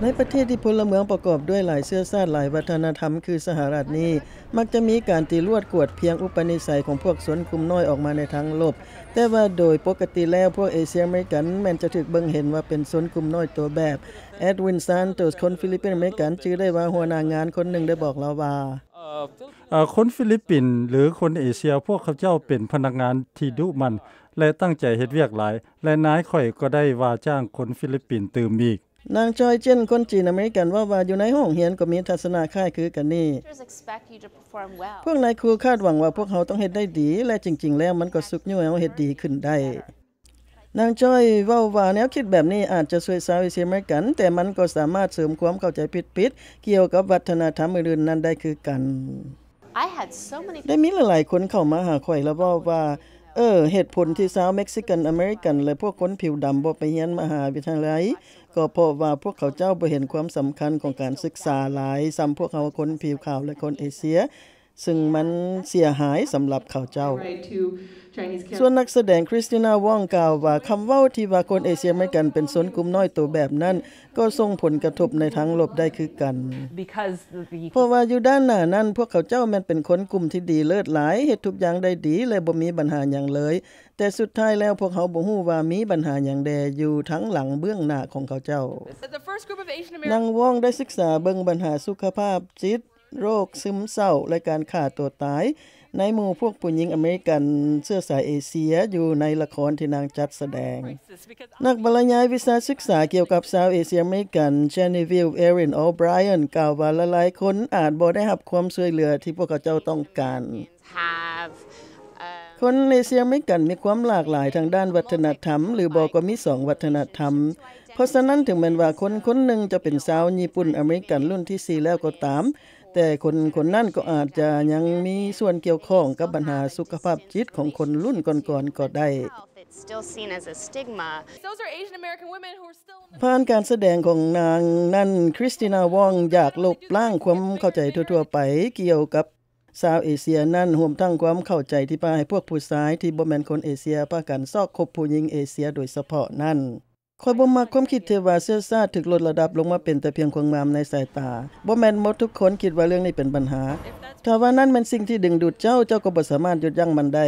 ໃນປະເທດທີ່ພົນລະເມືອງປະກອບດ້ວຍຫຼາຍເຊື້ອຊາດ, ຫຼາຍວັດທະນະທຳ ຄືສະຫະລັດນີ້ ມັກຈະມີການຕີລວດກວດພຽງອຸປະນິໄສຂອງພວກຊົນກຸ່ມນ້ອຍອອກມາໃນທາງລົບ, ແຕ່ວ່າໂດຍປົກກະຕິແລ້ວ ພວກເອເຊຍອາເມລິກັນແມ່ນຈະຖືກເບິ່ງເຫັນວ່າເປັນຊົນກຸ່ມນ້ອຍຕົວແບບ. ແອດວິນ ຊານໂຕສ ຄົນຟີລິບປິນອາເມລິກັນ ຈື່ໄດ້ວ່າຫົວໜ້າງານຄົນໜຶ່ງໄດ້ບອກລາວວ່າ ເອີ່ ຄົນຟີລິບປິນ ຫຼື ຄົນເອເຊຍ ພວກເຂົາເຈົ້າເປັນພະນັກງານທີ່ດຸໝັ່ນ ແລະ ຕັ້ງໃຈເຮັດວຽກຫຼາຍ ແລະ ນາຍຂ້ອຍກໍໄດ້ວ່າຈ້າງຄົນຟີລິບປິນຕື່ມອີກ. ນາງ ຈອຍ ເຈນ ຄົນຈີນອາເມລິກັນ ເວົ້າວ່າ ຢູ່ໃນໂຮງຮຽນກໍມີທັດສະນະຄ້າຍຄືກັນນີ້. Teachers expect you to perform well. ພວກນາຍຄູຄາດຫວັງວ່າພວກເຮົາຕ້ອງເຮັດໄດ້ດີ ແລະ ຈິງໆແລ້ວມັນກໍຊຸກຍູ້ໃຫ້ເຮົາເຮັດດີຂຶ້ນໄດ້. ນາງ ຈອຍ ເວົ້າວ່າ ແນວຄິດແບບນີ້ອາດຈະຊ່ວຍຊາວເອເຊຍອາເມລິກັນ, ແຕ່ມັນກໍສາມາດເສີມຄວາມເຂົ້າໃຈຜິດໆກ່ຽວກັບວັດທະນະທຳອື່ນໆນັ້ນໄດ້ຄືກັນ. I had so many ໄດ້ມີຫຼາຍໆຄົນເຂົ້າມາຫາຂ້ອຍ ແລະ ເວົ້າວ່າ ເອີ ເຫດຜົນທີ່ຊາວເມັກຊິກັນອາເມລິກັນ ແລະ ພວກຄົນຜິວດຳບໍ່ໄປຮຽນມະຫາວິທະຍາໄລ ກໍເພາະວ່າພວກເຂົາເຈົ້າບໍ່ເຫັນຄວາມສຳຄັນຂອງການສຶກສາຫຼາຍສ່ຳພວກເຮົາຄົນຜິວຂາວ ແລະ ຄົນເອເຊຍ, ຊຶ່ງມັນເສຍຫາຍສຳລັບເຂົາເຈົ້າ. ສ່ວນນັກສະແດງ ຄຣິສຕິນາ ວອງ ກ່າວວ່າ ຄຳເວົ້າທີ່ວ່າຄົນເອເຊຍອາເມລິກັນເປັນຊົນກຸ່ມນ້ອຍໂຕແບບນັ້ນ ກໍສົ່ງຜົນກະທົບໃນທາງລົບໄດ້ຄືກັນ. Because the ເພາະວ່າຢູ່ດ້ານໜ້ານັ້ນ ພວກເຂົາເຈົ້າແມ່ນເປັນຄົນກຸ່ມທີ່ດີເລີດຫຼາຍ, ເຮັດທຸກຢ່າງໄດ້ດີ ແລະ ບໍ່ມີບັນຫາຫຍັງເລີຍ, ແຕ່ສຸດທ້າຍແລ້ວພວກເຮົາບໍ່ຮູ້ວ່າມີບັນຫາຫຍັງແດ່ຢູ່ທາງຫຼັງເບື້ອງໜ້າຂອງເຂົາເຈົ້າ. The first group of Asian ນາງ American ວອງ ໄດ້ສຶກສາເບິ່ງບັນຫາສຸຂະພາບຈິດ, ໂລກຊຶມເສົ້າ ແລະ ການຂ້າຕົວຕາຍ ໃນໝູ່ພວກຜູ້ຍິງອາເມລິກັນເຊື້ອສາຍເອເຊຍ ຢູ່ໃນລະຄອນທີ່ນາງຈັດສະແດງ. ນັກບັນລະຍາຍວິຊາສຶກສາກ່ຽວກັບຊາວເອເຊຍອາເມລິກັນ ເຈນີວິລ ເອຣິນ ໂອບຣາຍອັນ ກ່າວວ່າ ຫຼາຍໆຄົນອາດບໍ່ໄດ້ຮັບຄວາມຊ່ວຍເຫຼືອທີ່ພວກເຂົາເຈົ້າຕ້ອງການ. Have, uh, ຄົນເອເຊຍອາເມລິກັນມີຄວາມຫຼາກຫຼາຍທາງດ້ານວັດທະນະທຳ ຫຼືບໍ່ກໍມີສອງວັດທະນະທຳ. ເພາະສະນັ້ນ ເຖິງແມ່ນວ່າຄົນຄົນໜຶ່ງຈະເປັນຊາວຍີ່ປຸ່ນອາເມລິກັນລຸ້ນທີສີ່ແລ້ວກໍຕາມ, ແຕ່ຄົນຄົນນັ້ນກໍອາດຈະຍັງມີສ່ວນກ່ຽວຂ້ອງກັບບັນຫາສຸຂະພາບຈິດຂອງຄົນລຸ້ນກ່ອນໆກໍໄດ້. It's still seen as a stigma. Those are Asian American women who are still in the ຜ່ານການສະແດງຂອງນາງນັ້ນ, ຄຣິສຕິນາ ວອງ ຢາກລົບລ້າງຄວາມເຂົ້າໃຈທົ່ວໆໄປກ່ຽວກັບຊາວເອເຊຍນັ້ນ, ຮວມທັງຄວາມເຂົ້າໃຈທີ່ພາໃຫ້ພວກຜູ້ຊາຍທີ່ບໍ່ແມ່ນຄົນເອເຊຍພາກັນຊອກຄົບຜູ້ຍິງເອເຊຍໂດຍສະເພາະນັ້ນ. ຂ້ອຍບໍ່ມັກຄວາມຄິດທີ່ວ່າເຊື້ອຊາດຖືກລົດລະດັບລົງມາເປັນແຕ່ພຽງຄວາມງາມໃນສາຍຕາ. ບໍ່ແມ່ນໝົດທຸກຄົນຄິດວ່າເລື່ອງນີ້ເປັນບັນຫາ. ຖ້າວ່ານັ້ນແມ່ນສິ່ງທີ່ດຶງດູດເຈົ້າ, ເຈົ້າກໍບໍ່ສາມາດຢຸດຢັ້ງມັນໄດ້.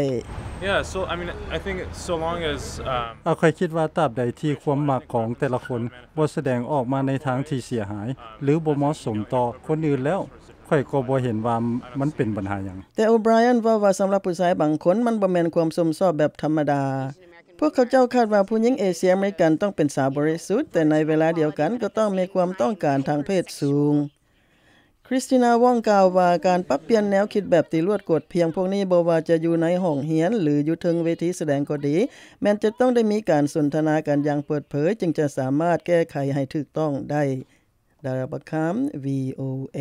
Yeah, so, I mean, I think so long as, um, ອາ ຂ້ອຍຄິດວ່າຕາບໃດທີ່ຄວາມມັກຂອງແຕ່ລະຄົນບໍ່ສະແດງອອກມາໃນທາງທີ່ເສຍຫາຍ ຫຼື ບໍ່ເໝາະສົມຕໍ່ຄົນອື່ນແລ້ວ, ຂ້ອຍກໍບໍ່ເຫັນວ່າມັນເປັນບັນຫາຫຍັງ. ແຕ່ ໂອບຣາຍອັນ ເວົ້າວ່າ ສຳລັບຜູ້ຊາຍບາງຄົນ, ມັນບໍ່ແມ່ນຄວາມຊົມຊອບແບບທຳມະດາ. ພວກເຂົາເຈົ້າຄາດວ່າຜູ້ຍິງເອເຊຍອາເມລິກັນຕ້ອງເປັນສາວບໍລິສຸດ, ແຕ່ໃນເວລາດຽວກັນກໍຕ້ອງມີຄວາມຕ້ອງການທາງເພດສູງ. ຄຣິສຕິນາ ວອງ ກ່າວວ່າ ການປັບປ່ຽນແນວຄິດແບບຕີລວດກວດພຽງພວກນີ້, ບໍ່ວ່າຈະຢູ່ໃນຫ້ອງຮຽນ ຫຼື ຢູ່ເທິງເວທີສະແດງກໍດີ, ແມ່ນຈະຕ້ອງໄດ້ມີການສົນທະນາກັນຢ່າງເປີດເຜີຍ, ຈຶ່ງຈະສາມາດແກ້ໄຂໃຫ້ຖືກຕ້ອງໄດ້. ດາຣາ ບັກຄາມ ວີ ໂອ ເອ